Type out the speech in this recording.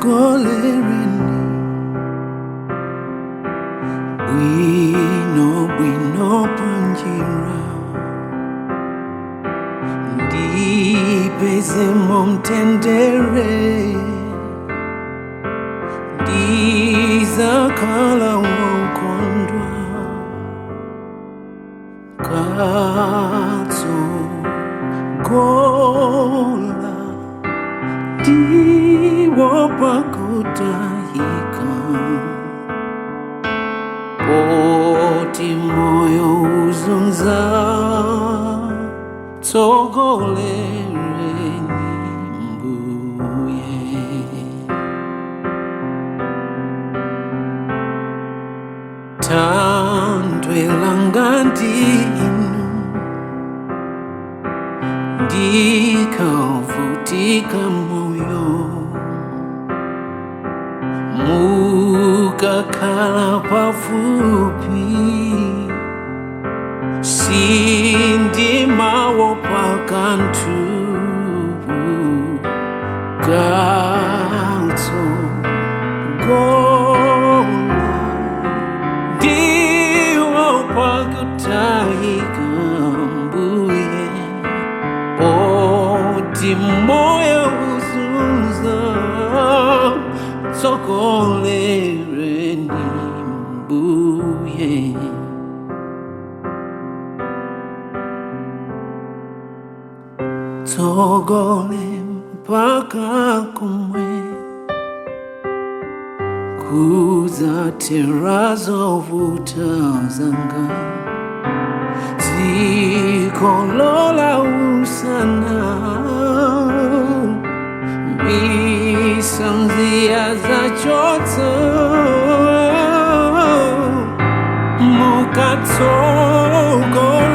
Tsogolereni bwino bwino panjira, ndipezemo mtendere, ndizakhala wokondwa katsogola ndiopa kutayika, poti moyo uzunza. Tsogolereni mbuye. Thanthwe langa ndinu, ndikavutika moyo, mukakhala pafupi, sindimaopa kanthu. Katsogola ndiopa kutayika mbuye, poti moyo uzunza. Tsogolereni mbuye. Tsogole mpaka kumwe kuzathera zovuta zanga, dzikolola usana misozi azachotsa, mukatsogole.